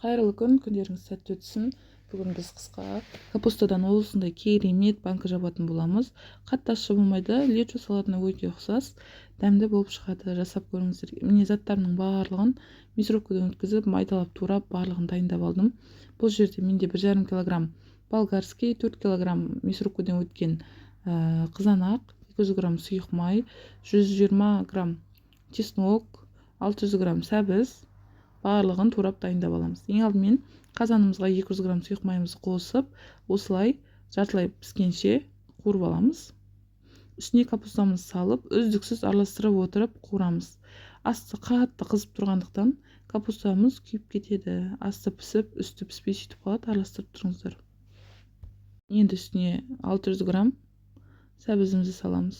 Қайырлы күн, күндеріңіз сәтті өтсін. Бүгін біз қысқа капустадан осындай керемет банка жабатын боламыз. Қатты ащы болмайды, лечо салатына өте ұқсас, дәмді болып шығады. Жасап көріңіздер. Міне, заттарымның барлығын мясорубкадан өткізіп, майдалап турап, барлығын дайындап алдым. Бұл жерде менде 1,5 килограмм болгарский, 4 килограмм мясорубкадан өткен қызанақ, 200 грамм сұйық май, 120 грамм чеснок, 600 грамм сәбіз, барлығын турап дайындап аламыз. Ең алдымен қазанымызға 200 грамм сұйық майымызды қосып, осылай жартылай піскенше қуырып аламыз. Үстіне капустамызды салып, үздіксіз араластырып отырып қуырамыз. Асты қатты қызып тұрғандықтан капустамыз күйіп кетеді. Асты пісіп, үсті піспей сөйтіп қалады, араластырып тұрыңыздар. Енді үстіне 600 грамм сәбізімізді саламыз.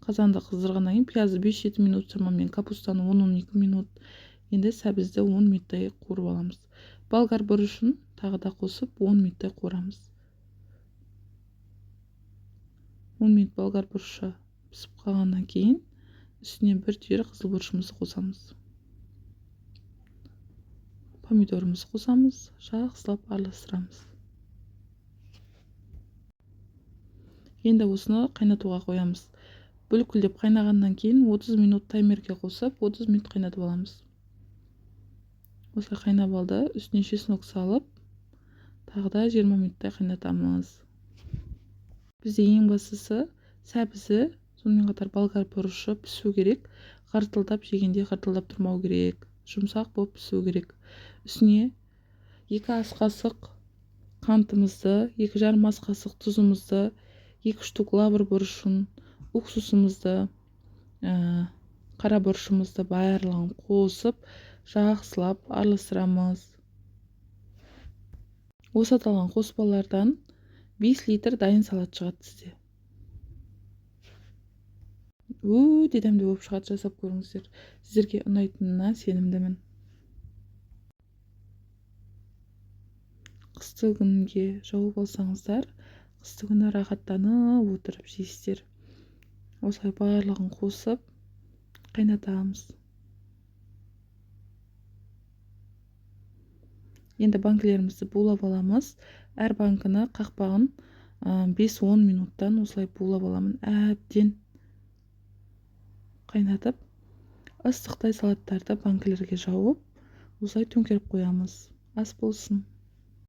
Қазанды қыздырғаннан кейін пиязды 5-7 минут шамамен, капустаны 10-12 минут, енді сәбізді 10 минуттай қуырып аламыз. Болгар бұрышын тағы да қосып 10 минуттай қуырамыз. 10 минут болгар бұрышы пісіп қалғаннан кейін үстіне бір түйір қызыл бұрышымызды қосамыз. Помидорымызды қосамыз, жақсылап араластырамыз. Енді осыны қайнатуға қоямыз. Бүлкілдеп қайнағаннан кейін 30 минут таймерге қосып, 30 минут қайнатып аламыз. Осылай қайнап алды, үстіне чеснок салып, тағы да 20 минуттай қайнатамыз. Бізде ең бастысы сәбізі, сонымен қатар болгар бұрышы пісу керек. Ғыртылдап жегенде ғыртылдап тұрмау керек, жұмсақ болып пісу керек. Үстіне 2 ас қасық қантымызды, 2,5 ас қасық тұзымызды, 2 штук лавр бұрышын, уксусымызды, қара бұрышымызды барлығын қосып, жақсылап араластырамыз. Осы аталған қоспалардан 5 литр дайын салат шығады сізде. Өте дәмді болып шығады, жасап көріңіздер. Сіздерге ұнайтынына сенімдімін. Қысты күнге жауып алсаңыздар, қысты күні рахаттанып отырып жейсіздер. Осылай барлығын қосып қайнатамыз. Енді банкілерімізді булап аламыз. Әр банкіні қақпағын 5-10 минуттан осылай булап аламын. Әбден қайнатып, ыстықтай салаттарды банкілерге жауып, осылай төңкеріп қоямыз. Ас болсын.